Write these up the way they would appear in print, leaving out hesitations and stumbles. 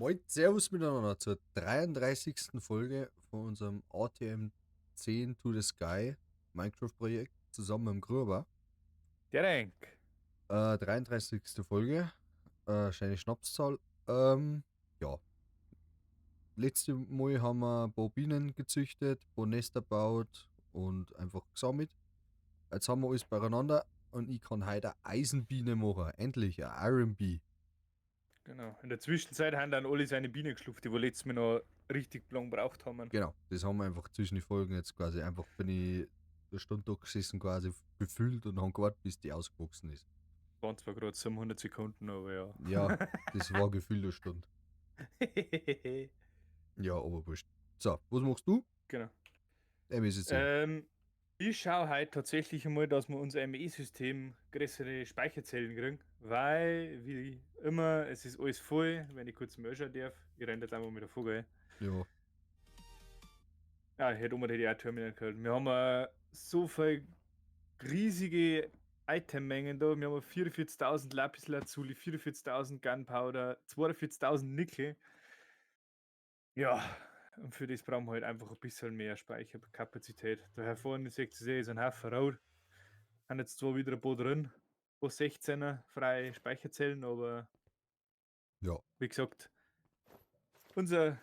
Moin, Servus miteinander zur 33. Folge von unserem ATM 10 to the Sky Minecraft Projekt zusammen mit dem Gruber. Der Denk. 33. Folge, schöne Schnapszahl. Ja. Letzte Mal haben wir ein paar Bienen gezüchtet, ein paar Nester gebaut und einfach gesammelt. Jetzt haben wir alles beieinander und ich kann heute eine Eisenbiene machen. Endlich, eine Iron Bee. Genau. In der Zwischenzeit haben dann alle seine Bienen geschlupft, die wir letztes Mal noch richtig lang gebraucht haben. Genau, das haben wir einfach zwischen die Folgen jetzt quasi einfach bin ich eine Stunde da gesessen quasi gefühlt und haben gewartet, bis die ausgewachsen ist. Waren zwar gerade 700 Sekunden, aber ja. Ja, das war gefühlt eine Stunde. Ja, aber wurscht. So, was machst du? Genau. MSC. Ich schaue heute tatsächlich einmal, dass wir unser ME-System größere Speicherzellen kriegen, weil, wie immer, es ist alles voll, wenn ich kurz mal anschauen darf. Ich renne jetzt einfach mit der Vogel. Ja. Ja, ich hätte unbedingt auch Terminal geholt. Wir haben so viel riesige Itemmengen da. Wir haben 44.000 Lapis Lazuli, 44.000 Gunpowder, 42.000 Nickel. Ja, und für das brauchen wir halt einfach ein bisschen mehr Speicherkapazität. Da vorne seht ihr, ist ein Haufen rot. Haben jetzt zwar wieder ein paar drin, ein paar 16er freie Speicherzellen, aber ja. Wie gesagt, unser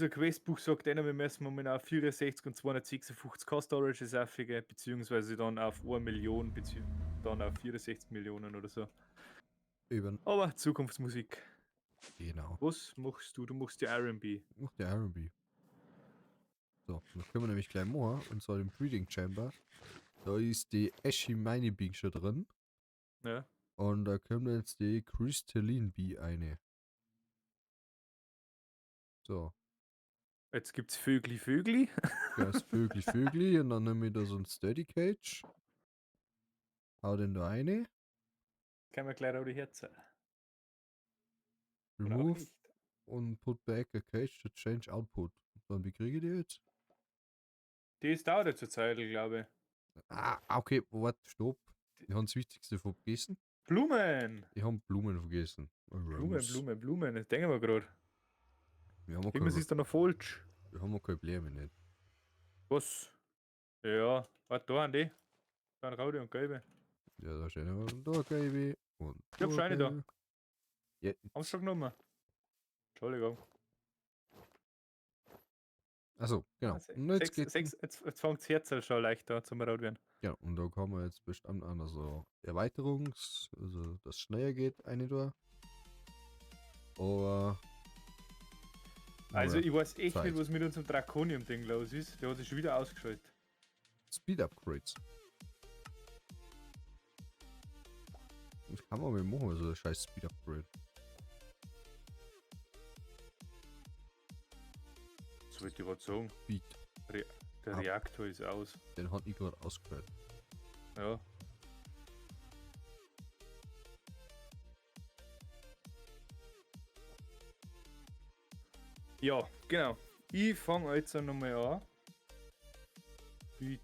Questbuch sagt einer, wir müssen momentan auf 64 und 256 K Storage aufgehen, beziehungsweise dann auf 1 Million, beziehungsweise dann auf 64 Millionen oder so. Eben. Aber Zukunftsmusik. Genau. Was machst du? Du machst die Iron Bee. Ich mach die Iron Bee. So, das können wir nämlich gleich machen. Und zwar im Breeding Chamber. Da ist die Ashy Mini Bee schon drin. Ja. Und da kommt jetzt die Crystalline Bee eine. So. Jetzt gibt's Vögli Vögli. Ja, das Vögli Vögli. Und dann nehme ich da so ein Steady Cage. Hau den da rein. Können wir gleich auch die Herzen. Remove und put back a cage to change output. Dann wie kriege ich die jetzt? Die ist dauert jetzt zur Zeit, glaube ich. Ah, okay, warte, stopp. Ich habe das Wichtigste vergessen. Blumen! Ich habe Blumen vergessen. Blumen, Blumen, Blumen, das denken wir gerade. Irgendwas ist da noch falsch. Wir haben keine Blumen nicht. Was? Ja, warte, da haben die. Da sind rote und gelbe. Ja, da steht eine und da gelbe. Und ich hab schon eine da. Ja. Haben sie schon genommen? Entschuldigung. Achso, genau. Und jetzt jetzt fängt das Herz schon leichter zum Rot werden. Ja, und da kann man jetzt bestimmt an so Erweiterungs-, also dass es schneller geht, eine da. Aber. Also ich weiß echt nicht, was mit unserem Draconium-Ding los ist. Der hat sich schon wieder ausgeschaltet. Speed Upgrades. Das kann man mal machen, so ein scheiß Speed Upgrade. Das wollte ich gerade sagen. Speed. Der Reaktor ist aus. Den hat ich gerade ausgehört. Ja. Ja, genau. Ich fange jetzt nochmal an. Wie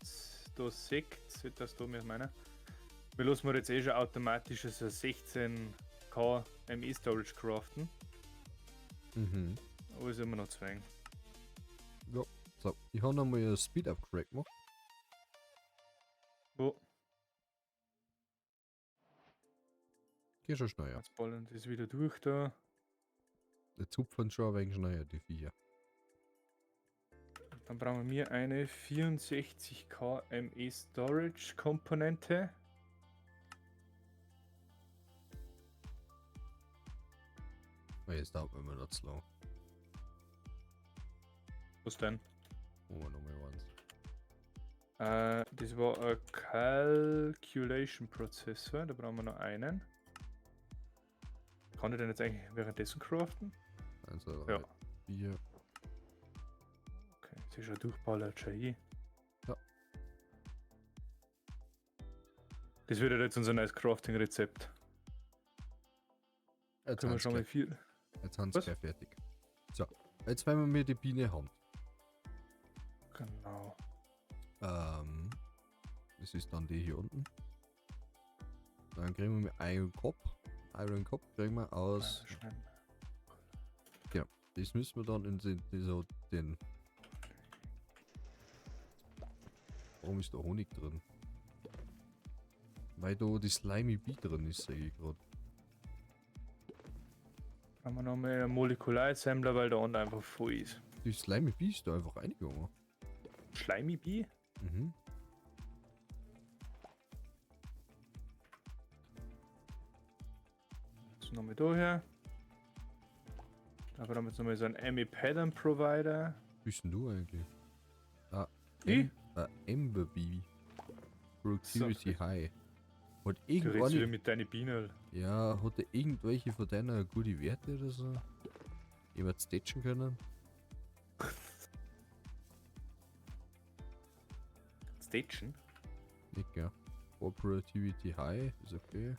da seht, sollte das da mir meinen. Wir lassen wir jetzt eh schon automatisch so 16K ME Storage craften. Mhm. Aber ist immer noch zu wenig. Ja, so. Ich habe nochmal ein Speed Upgrade gemacht. Wo? Geht schon schneller. Jetzt ballern das wieder durch da. Jetzt hupfen schon ein wenig schneller, die Viecher. Dann brauchen wir eine 64K ME Storage Komponente. Oh, jetzt dauert mir noch zu lang. Was denn? Oh, nochmal eins. Das war ein Calculation Prozessor, da brauchen wir noch einen. Kann ich den jetzt eigentlich währenddessen craften? 1, 2, 3, ja. 4. Okay, jetzt ist schon durchballert, schon hier. Ja. Das wird jetzt unser neues Crafting-Rezept. Jetzt können wir schon mal viel. Jetzt haben sie gleich fertig. So, jetzt werden wir die Biene haben. Genau. Das ist dann die hier unten. Dann kriegen wir Iron Cup. Iron Cup kriegen wir aus. Genau. Das müssen wir dann in den, so den. Warum ist da Honig drin? Weil da die Slimy Bee drin ist, sehe ich gerade. Haben wir noch mehr Molekularsembler, weil der andere einfach voll ist. Die Slimy Bee ist da einfach reingegangen. Slimy Bee? Mhm. Jetzt nochmal da her. Da brauchen wir jetzt nochmal so einen ME Pattern Provider. Wie bist denn du eigentlich? Ah, Ich? Ember Bee. Productivity So. High. Hat Du redest wieder irgendwann. mit deinen Bienen. Ja, hat er irgendwelche von deiner gute Werte oder so? Jemand statchen können? Station? Nicht, gell? Oh, Productivity High ist okay.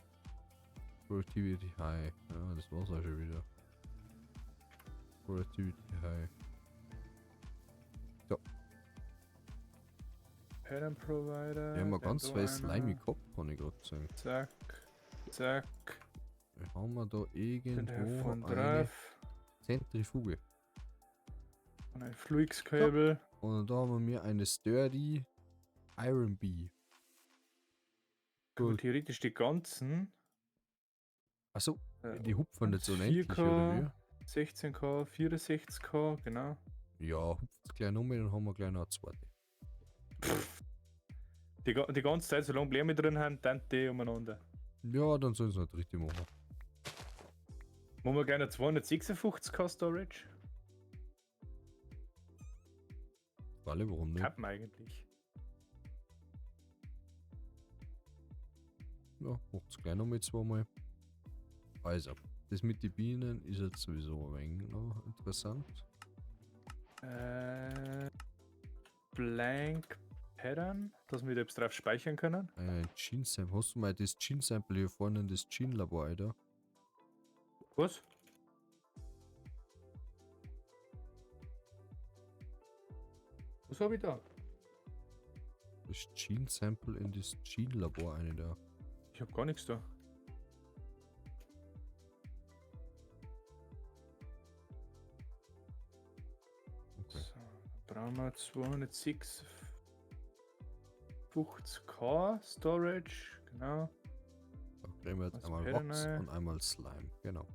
Productivity High. Ja, das war's auch schon wieder. Productivity High. Pattern Provider. Wir haben mal dann ganz da zwei einer. Slimy gehabt, kann ich gerade sagen. Zack. Zack. Haben wir da Dann der irgendwo von eine drauf. Zentrifuge? Und ein Fluxkabel. Und da haben wir mir eine Sturdy Iron Bee. Können wir Gut. theoretisch die ganzen. Achso, die hupfen nicht so 4K, unendlich, oder 16K, 64K, genau. wie? Ja, hupft gleich noch mehr, dann haben wir gleich noch eine zweite. Die ganze Zeit, solange Bläme drin haben, dann die umeinander. Ja, dann sollen sie noch eine dritte machen. Machen wir gerne 256K Storage? Alle, warum nicht? Kann man eigentlich. Ja, macht's gleich noch mit zweimal. Also, das mit den Bienen ist jetzt sowieso ein wenig noch interessant. Blank Pattern, dass wir da etwas drauf speichern können. Gene Sample. Hast du mal das Gene Sample hier vorne in das Gene Labor, Alter? Was? Was habe ich da? Das Gene Sample in das Gene Labor eine da. Ich habe gar nichts da. Okay. So, dann brauchen wir 256K Storage, genau. Da kriegen wir jetzt Was einmal Pattern Wachs rein. und einmal Slime. Genau.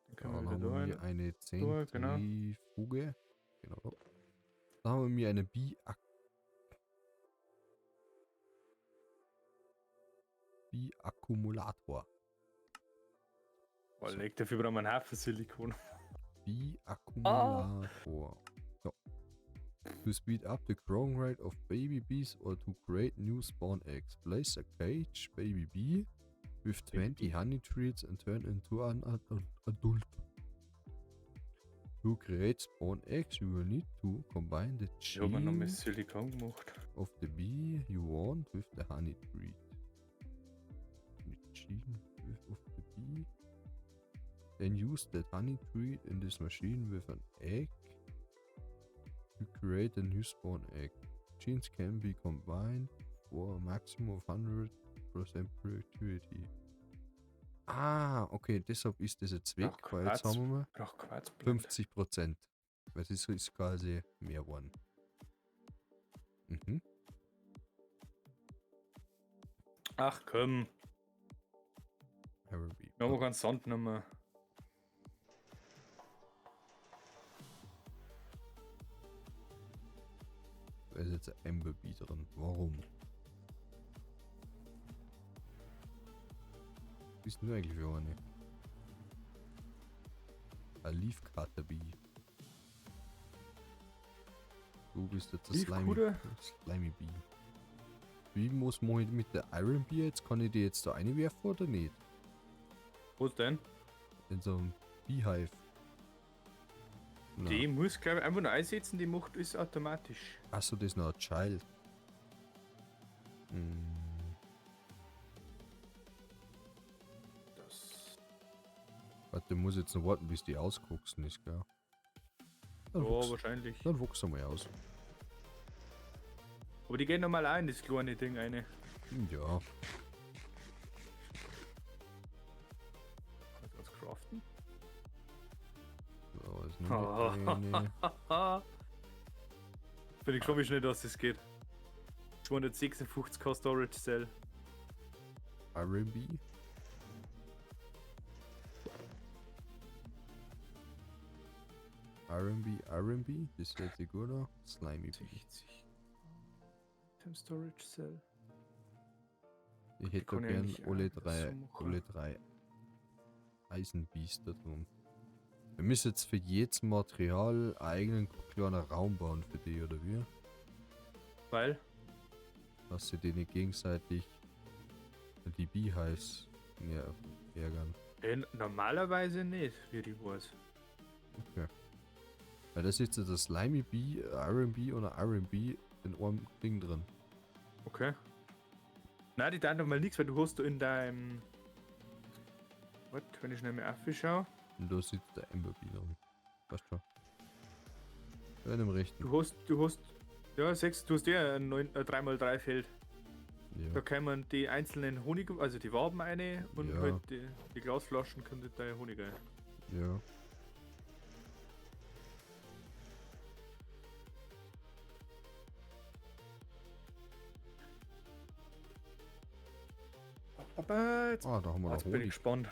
Dann können Dann wir haben wieder da wir hier rein. eine Da, genau. Zentrifuge. Genau. Da haben wir eine Bi-Akkumulator. Oh, leck, dafür brauchen wir einen Haufen Silikon. Bi-Akkumulator. So. To speed up the growing rate of baby bees or to create new spawn eggs, place a cage baby bee with Baby 20 honey treats and turn into an adult. To create spawn eggs, you will need to combine the Ich habe mir noch gene mit Silikon gemacht. of the bee you want with the honey treat. The gene of the bee. Then use that honey treat in this machine with an egg to create a new spawn egg. Genes can be combined for a maximum of 100% productivity. Ah, okay, deshalb ist das jetzt weg, Ach, weil jetzt Quarz. haben wir Brauch Quarzblend. 50%. Weil das ist quasi mehr geworden. Mhm. Ach komm, Iron Bee. wir haben keinen Sand genommen. Da ist jetzt ein Ember Bee drin. Warum? Was ist denn du eigentlich für eine? Ein Leafcutter Bee. Du bist jetzt ein Leafcutter? Slimy Bee. Wie muss man mit der Iron Bee jetzt? Kann ich die jetzt da reinwerfen oder nicht? Was denn? In so einem Beehive. Nein. Die muss, glaube ich, einfach nur einsetzen, die macht ist automatisch. Achso, das ist noch ein Child. Hm. Das. Warte, muss jetzt noch warten, bis die ausgucksen ist, gell? Dann Ja, wuchs, wahrscheinlich. dann wuchs er mal aus. Aber die gehen normal auch in das kleine Ding rein. Ja, Ganz craften. Craften? Da ist noch eine. Bin ich schon, wie schnell dass das geht. 256k Storage Cell. R&B. R&B, R&B, das hört sich gut an. Slimy B. 60. Item Storage Cell. Ich hätte da kann ich gern eigentlich alle auch drei, so machen. alle drei Eisenbiester drin. Wir müssen jetzt für jedes Material einen eigenen kleinen Raum bauen für die, oder wie? Weil? Dass sie die nicht gegenseitig die Beehives ärgern. Normalerweise nicht, wie ich weiß. Okay. Weil da sitzt jetzt das Slimy Bee, R&B und ein R&B in einem Ding drin. Okay. Nein, die tun doch mal nichts, weil du hast da in deinem. Warte, wenn ich schnell mal aufschaue. Und da sitzt der Ember Bee drin. Passt schon. Ja, in dem rechten. Du hast. Ja, sechs, du hast ja ein 3x3 Feld. Ja. Da kämen die einzelnen Honig, also die Waben eine und Ja. halt die Glasflaschen kommt da Honig rein. Ja. Aber jetzt, Ah, da haben wir noch jetzt bin ich Honig. gespannt.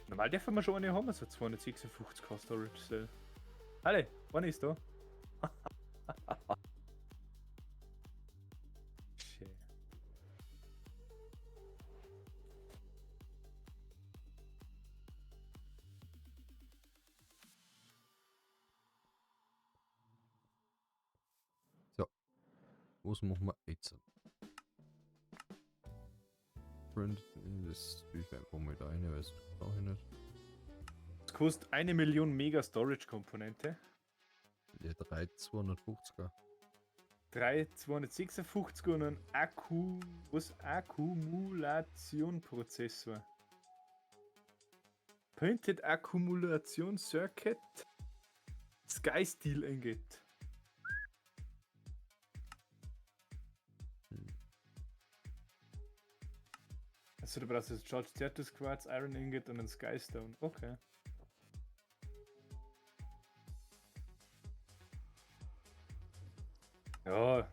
Normal dürfen wir schon eine haben, so 256k Storage Cell. Alle, wann ist da? Schön. Was machen wir jetzt? Print, das tue ich einfach mal da rein, weil das brauche ich nicht. Das kostet 1 Million Mega Storage Komponente. Der 3250er. 3 256 und ein Akku, was? Akkumulation-Prozessor. Printed Accumulation Circuit Sky Steel Ingot. Also du brauchst jetzt Charged Certus Quartz, Iron Ingot und einen Skystone. Okay. Ja,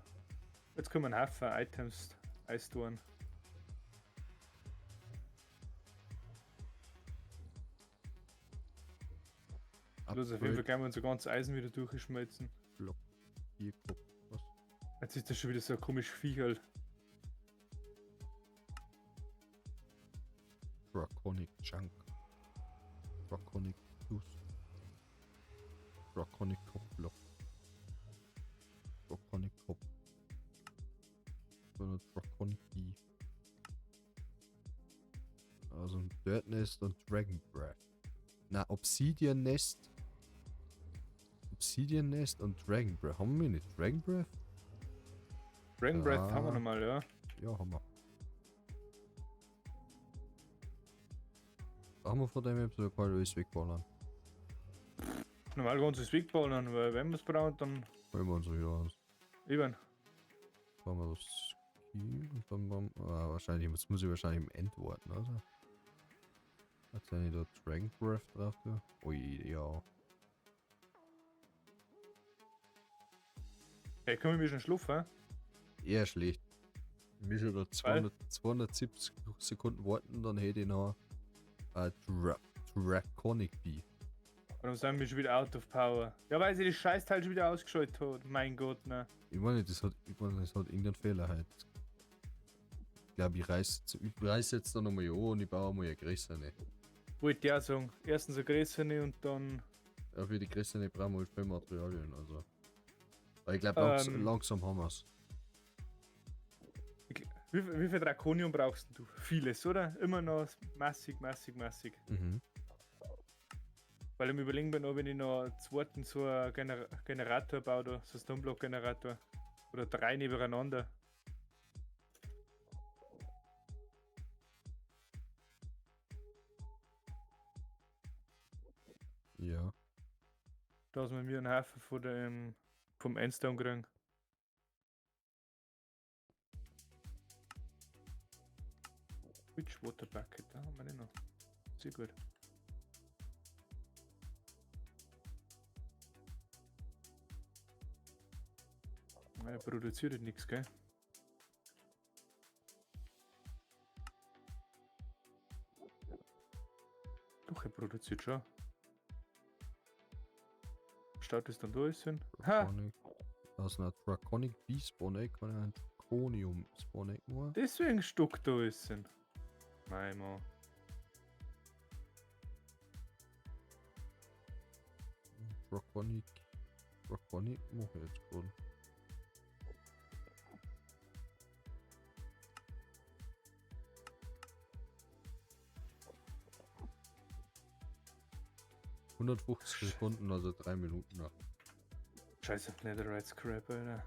jetzt können wir einen Haufen Items einstoren. Bloß auf jeden Fall können wir unser ganzes Eisen wieder durchschmelzen. Hier, guck, was? Jetzt ist das schon wieder so ein komisches Viech halt. Draconic Junk. Draconic Plus. Draconic Cop Block. Draconic Cop. Draconic Bee. Also ein Dirt Nest und Dragon Breath. Na, Obsidian Nest. Obsidian Nest und Dragon Breath. Haben wir nicht Dragon Breath? Dragon Breath haben wir Ah. nochmal, ja. Ja, haben wir. Da haben wir von dem Episode quasi alles wegballern. Normal ganz alles wegballern, weil wenn wir es brauchen, dann Holen wir uns wieder aus. eben. Machen wir das hier und dann machen wir, ah, wahrscheinlich, jetzt muss ich wahrscheinlich im End warten, oder? Hat ja nicht da Dragon Breath drauf da? Ui, ja. Hey, können wir schon schlafen? Eher schlecht. Wir müssen da 270 Sekunden warten, dann hätte ich noch Draconic Bee. Warum sind wir schon wieder out of power? Ja, weil sie das Scheißteil schon wieder ausgeschaltet hat. Mein Gott, ne. Ich meine, das hat irgendeinen Fehler halt. Ich glaube, ich reiß jetzt da nochmal an und ich baue mal eine größere. Wollte ich auch sagen. Erstens eine größere und dann. Ja, für die größere brauchen wir halt viel Materialien, also. Aber ich glaube, langsam haben wir's. Wie viel Draconium brauchst du? Vieles, oder? Immer noch massig, massig, massig. Mhm. Weil ich mir überlegen bin, ob ich noch einen zweiten so einen Generator baue, da, so einen Stoneblock-Generator. Oder drei nebeneinander. Ja. Da wir mir einen Haufen von dem, vom Endstone kriegen. Which Water Bucket, da haben wir den noch. Sehr gut. Er produziert halt nichts, gell? Doch, er produziert schon. Staut es dann da ist hin. Ha! Aus einer Draconic Bee Spawn Egg kann ich ein Draconium Spawn Egg machen. Deswegen stockt da ist hin. Nein, Mann. Draconic. Draconic mache ich jetzt gerade. ...150 Sekunden, also 3 Minuten noch. Scheiß auf Netherite Scrap, Alter.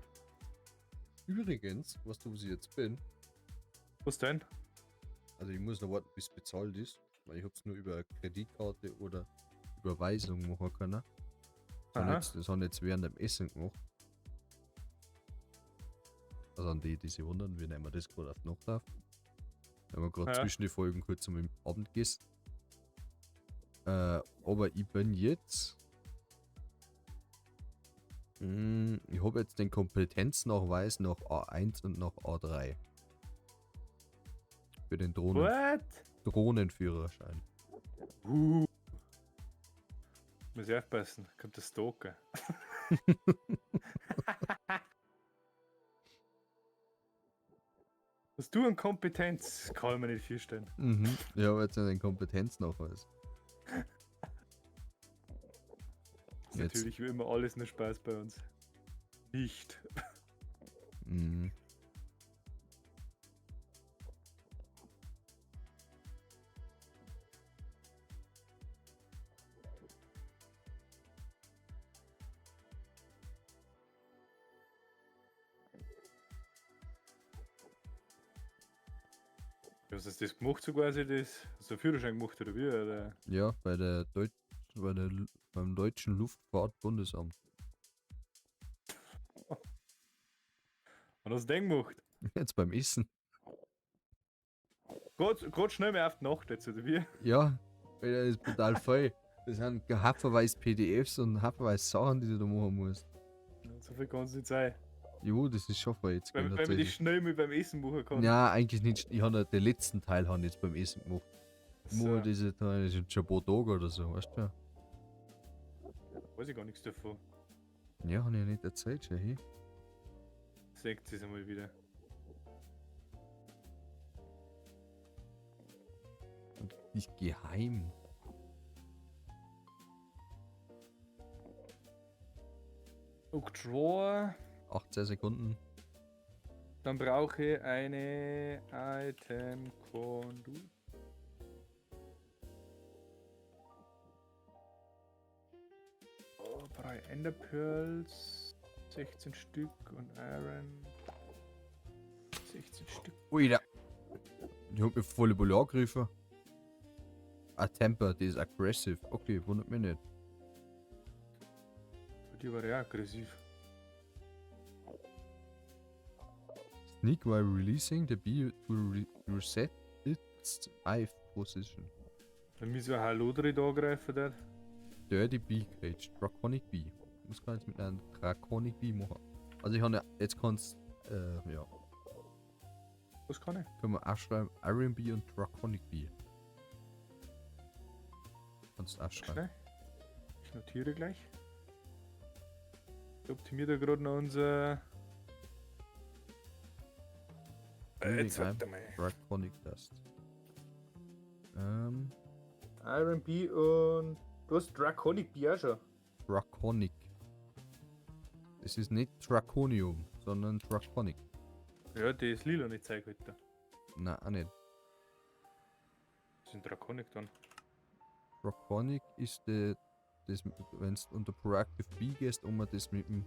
Übrigens, was du, was ich jetzt bin... Was denn? Also ich muss noch warten, bis es bezahlt ist, weil ich hab's nur über Kreditkarte oder Überweisung machen können. Das haben jetzt während dem Essen gemacht. Also an die, die sich wundern, wir nehmen das gerade auf die Nacht auf. Wir haben gerade zwischen die Folgen kurz am Abend gegessen. Aber ich bin jetzt... ich habe jetzt den Kompetenznachweis nach A1 und nach A3. Für den What? Drohnenführerschein. Muss ich aufpassen, kommt der Stalker. Hast du an Kompetenz? Kann ich mir nicht vorstellen. Mhm. Ich habe jetzt einen Kompetenznachweis. Ist natürlich wie immer alles nur Spaß bei uns. Nicht. Mhm. Was hast du das gemacht, so quasi das? Hast du einen Führerschein gemacht oder wie? Oder? Ja, bei der beim Deutschen Luftfahrtbundesamt. Und hast du den gemacht? Jetzt beim Essen. Grad schnell mehr auf die Nacht jetzt, oder wie? Ja, weil das ist brutal voll. Das sind haufenweise P D Fs und haufenweise Sachen, die du da machen musst. Ja, so viel kann es nicht sein. Jo, das ist schon voll jetzt Weil man das tatsächlich. schnell mit beim Essen machen kann. Ja, eigentlich nicht. Ich habe den letzten Teil hab ich jetzt beim Essen gemacht. So. Nur diese Teil, das sind schon ein paar Tage oder so, weißt du? Weiß ich gar nichts davon. Ja, hab ich ja nicht erzählt, schon, hey. Seht es einmal wieder. Und nicht geheim. Oktroa. 18 Sekunden. Dann brauche ich eine Item Conduit. Oh, brauche ich Ender Pearls, 16 Stück und Iron 16 Stück. Ui, da. Ich hab mir volle Bulle angegriffen. Ah, Temper, die ist aggressive. Okay, wundert mich nicht. Die war ja aggressiv. Sneak while releasing the bee to reset its hive position. Dann müssen wir Halodrid angreifen, der. Dirty Bee Cage, Draconic Bee. Was kann ich jetzt mit einem Draconic Bee machen? Also ich habe ja, jetzt kannst, ja. Was kann ich? Können wir auch schreiben, Iron Bee und Draconic Bee. Kannst du auch schreiben. Schnell. Ich notiere gleich. Ich optimiere da gerade noch unser. Jetzt warte mal. Draconic Dust. Iron Bee und. Du hast Draconic Bee auch schon. Draconic. Es ist nicht Draconium, sondern Draconic. Ja, die ist lila nicht zeig heute. Nein, auch nicht. Das ist ein Draconic dann. Draconic ist die, das, wenn du unter Proactive Bee gehst, um das mit dem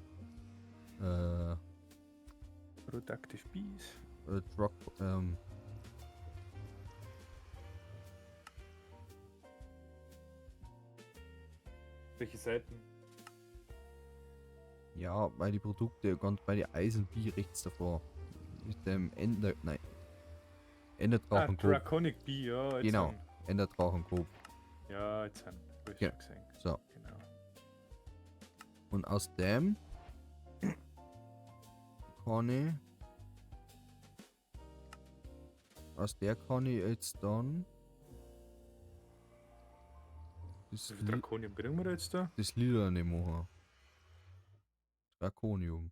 Productive Bees. Welche Seiten? Ja, bei die Produkte, ganz bei den Eisenbee rechts davor. Mit dem Ender, nein. Enderdrachen. Ah, Draconic Bee, ja. Jetzt Genau. Dann. Enderdrachenkopf. Ja, jetzt haben wir Ja. schon gesehen. So. Genau. Und aus dem kann ich. Aus der kann ich jetzt dann. Das, Wie viel Draconium kriegen wir jetzt da? das Lila nicht machen. Draconium.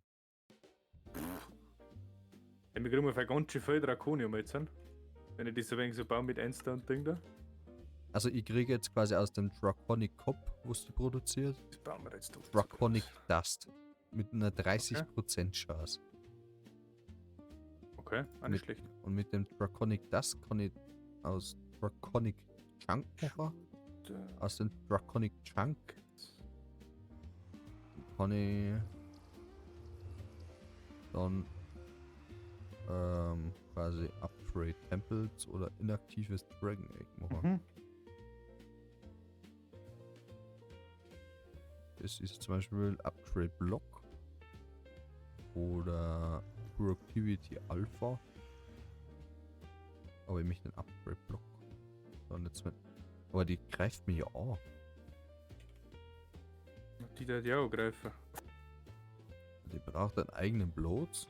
Ja, wir kriegen auf ganz schön viel Draconium jetzt. Hm? Wenn ich das ein wenig so baue mit Enster und Ding da. Also ich kriege jetzt quasi aus dem Draconic Cop, was die produziert, Das bauen wir jetzt doch. Draconic Dust. Mit einer 30% Chance. Okay, auch nicht schlecht. Und mit dem Draconic Dust kann ich aus Draconic Chunk machen. Aus dem Draconic Chunk kann ich dann quasi Upgrade Temples oder inaktives Dragon Egg machen. Mhm. Das ist zum Beispiel Upgrade Block oder Productivity Alpha. Aber ich möchte einen Upgrade Block. Dann jetzt mit. Aber die greift mich ja an. Die da die auch greifen. Die braucht einen eigenen Platz.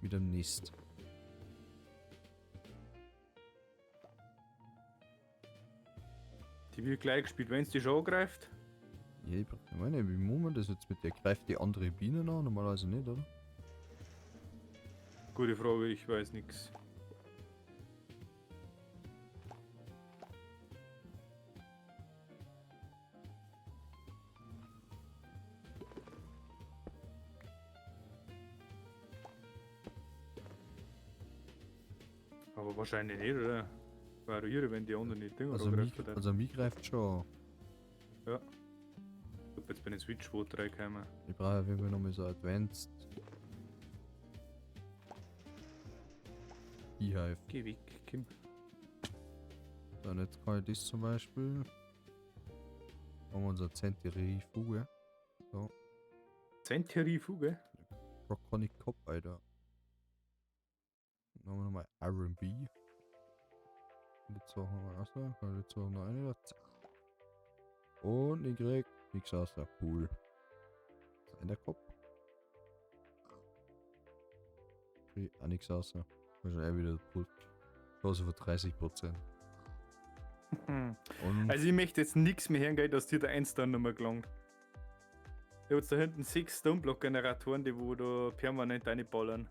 Mit einem Nest. Die wird gleich gespielt, wenn es die schon angreift. Ja, ich meine, wie muss man das jetzt mit der? Greift die andere Biene an? Normalerweise nicht, oder? Gute Frage, ich weiß nichts. Aber wahrscheinlich nicht, oder? Variiere, wenn die anderen nicht Dinger Also angreifen. mich, also mich greift schon an. Ja. Ich hab jetzt bei den Switch 2 reingekommen. Ich brauche auf jeden Fall nochmal so Advanced Beehive. Geh weg, Kim. Dann jetzt kann ich das zum Beispiel. Haben wir unser Zentrifuge. So. Zentrifuge? Draconic Cop, Alter. Dann haben wir nochmal R&B. Und jetzt machen wir das da. Kann ich jetzt noch eine da. Zack. Und ich krieg nichts aus der Pool. Das ist Enderkopf. Krieg auch nichts aus. Wahrscheinlich auch wieder Pool. Chance von 30%. Und Also ich möchte jetzt nichts mehr hören, gell, dass dir der 1 dann nochmal gelangt. Ich hab jetzt da hinten 6 Stoneblock-Generatoren, die wo da permanent reinballern.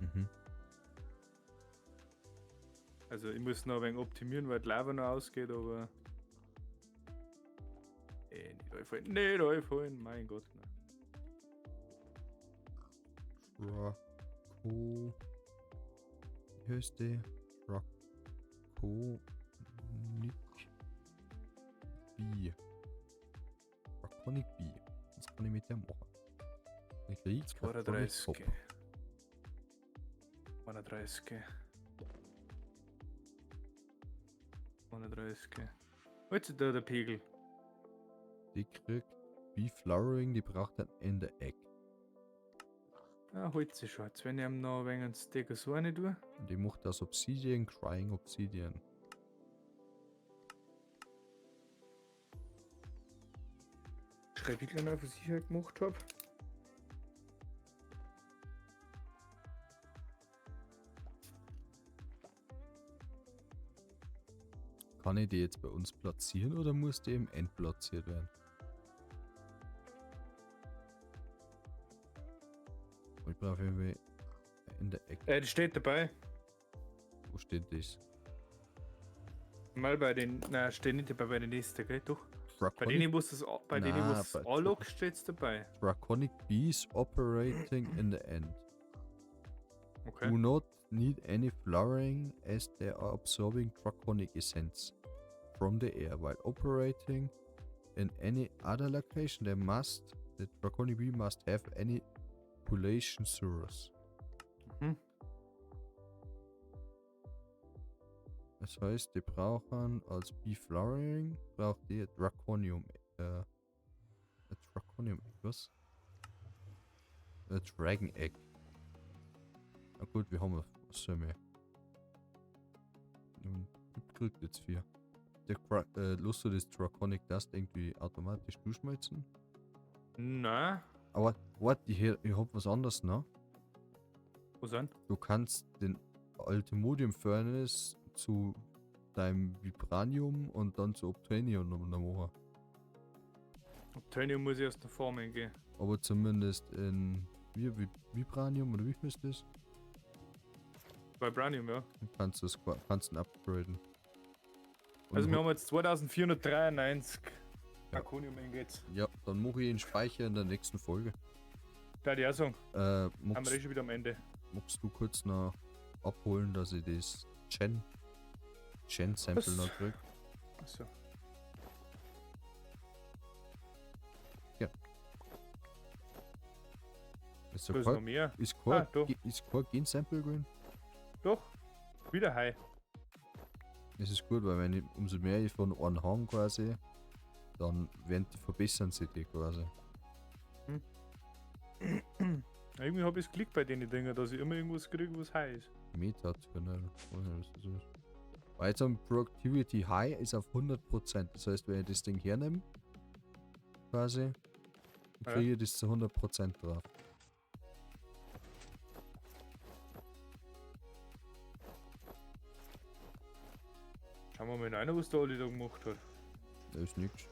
Mhm. Also ich muss noch ein wenig optimieren, weil die Lava noch ausgeht, aber... Ey, nicht einfallen, nicht einfallen, mein Gott. Ne. Draco. Wie heißt der? Draconic Bee. Draconic Bee. Was kann ich mit der machen? Ich krieg Draconic 32. Cop. 31. 31. Wo ist da der Pegel? Die kriegt Bee Flowering, die braucht ein Ender Egg. Ja, holt sie schon. Jetzt, wenn ich ihm noch ein wenig einen Steak so rein tue. Und die macht aus Obsidian, Crying Obsidian. Schreib ich gleich noch, was ich halt gemacht hab. Kann ich die jetzt bei uns platzieren oder muss die im End platziert werden? Ich brauche irgendwie in der Ecke. Die steht dabei. Wo steht das? Mal bei den. Nein, steht nicht dabei bei den nächsten, gell? Doch. Bei Draconic, denen, wo es das, bei denen, wo Na, es bei anlockt, steht's dabei. Draconic Bees operating in the end. Okay. Do not need any flowering as they are absorbing draconic essence from the air while operating in any other location. The draconic bee must have any population source. Mhm. Das heißt, die brauchen als Bee Flowering braucht die Draconium, Draconium Egg, was? Dragon Egg. Na gut, wir haben was soll mehr. kriegt jetzt 4. Der lässt du das Draconic Dust irgendwie automatisch durchschmelzen? Nein. Aber warte, ich hab was anderes noch. Was denn? Du kannst den Allthemodium Furnace zu deinem Vibranium und dann zu Obtainium noch machen. Obtainium muss ich erst noch farmen gehen. Aber zumindest in wie, Vibranium oder wie viel ist das? Vibranium, ja. Du kannst das kannst ihn upgraden. Und Also wir haben jetzt 2493 Ja. Arconium Ingots. Ja, dann mache ich den Speicher in der nächsten Folge. Da ich auch sagen, haben wir Magst, eh schon wieder am Ende. magst du kurz noch abholen, dass ich das Gen Sample Was? noch krieg? Achso. Ja. Ist, Da so ist noch kein, mehr. ist kein, Ah, da. Ist kein Gen-Sample gewesen? Doch. Wieder High. Das ist gut, weil wenn ich, umso mehr ich von einem habe quasi, dann werden die, verbessern sich die quasi. Irgendwie habe ich es Glück bei den Dingen, dass ich immer irgendwas kriege, was high ist. Meta-Tunnel. Weiß nicht, was das ist. Weil jetzt am Productivity High ist auf 100%. Das heißt, wenn ich das Ding hernehme, quasi, Ja. kriege ich das zu 100% drauf. Schauen wir mal rein, was der Olli da gemacht hat. Da ist nichts.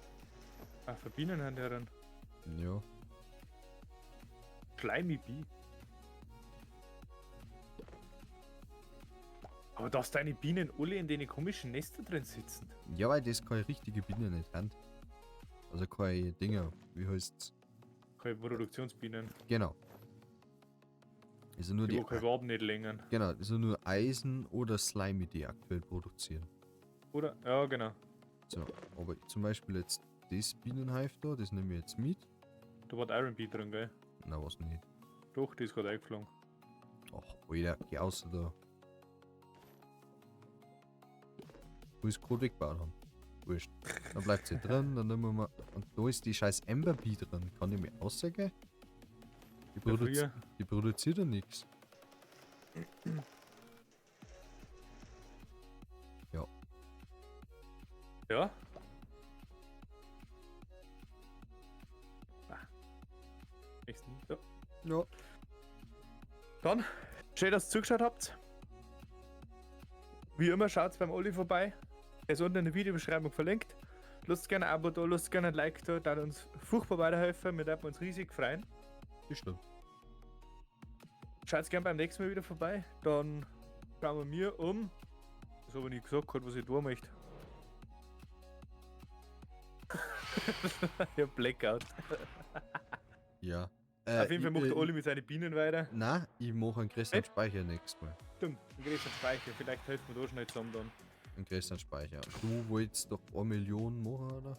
Ach, für Bienen haben die dann. Ja. Slimy Bee. Aber dass deine Bienen alle in den komischen Nester drin sitzen. Ja, weil das keine richtige Biene nicht haben. Also keine Dinger, wie heißt's? Keine Produktionsbienen. Genau. Ist ja nur Die, die, wo keine Waben nicht längern. genau, ist ja nur Eisen oder Slimy, die aktuell produzieren. Oder? Ja, genau. So, aber zum Beispiel jetzt das Bienenhive da, das nehme ich jetzt mit. Da war die Iron Bee drin, gell? Na, was nicht. Doch, die ist gerade eingeflogen. Ach, Alter, geh außer da. Wo ich es gerade weggebaut haben. Wurscht. Dann bleibt sie drin, dann nehmen wir mal. Und da ist die scheiß Ember Bee drin. Kann ich mir aussagen? Die, Ja, produzi früher. die produziert ja nichts. Ja. Ja. Ah. Nächsten. So. Ja. Dann, schön, dass ihr zugeschaut habt. Wie immer, schaut beim Olli vorbei. Er ist unten in der Videobeschreibung verlinkt. Lasst gerne ein Abo da, lasst gerne ein Like da, da uns furchtbar weiterhelfen. Wir würden uns riesig freuen. Das stimmt. Schaut gerne beim nächsten Mal wieder vorbei. Dann schauen wir mir um. Das habe ich nicht gesagt, was ich tun möchte. Ja, Blackout. Ja. Auf jeden Fall macht ich, der Olli mit seinen Bienen weiter. Nein, ich mache einen größeren Echt? Speicher nächstes Mal. Stimmt, einen größeren Speicher. Vielleicht helfen wir da schnell zusammen dann. Einen größeren Speicher. Du wolltest doch 1 Million machen, oder?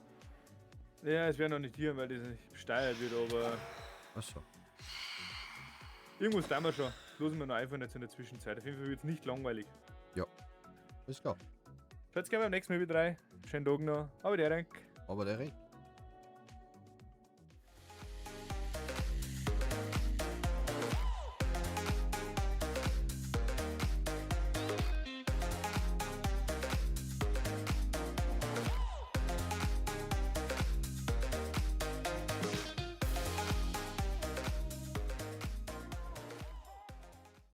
Ja, es wäre noch nicht hier, weil das nicht besteuert wird, aber Achso. irgendwas tun wir schon. Losen wir noch einfach nicht in der Zwischenzeit. Auf jeden Fall wird es nicht langweilig. Ja. Alles klar. Schaut gerne beim nächsten Mal wieder rein. Schönen Tag noch. Aber der Rank. Aber der Rank.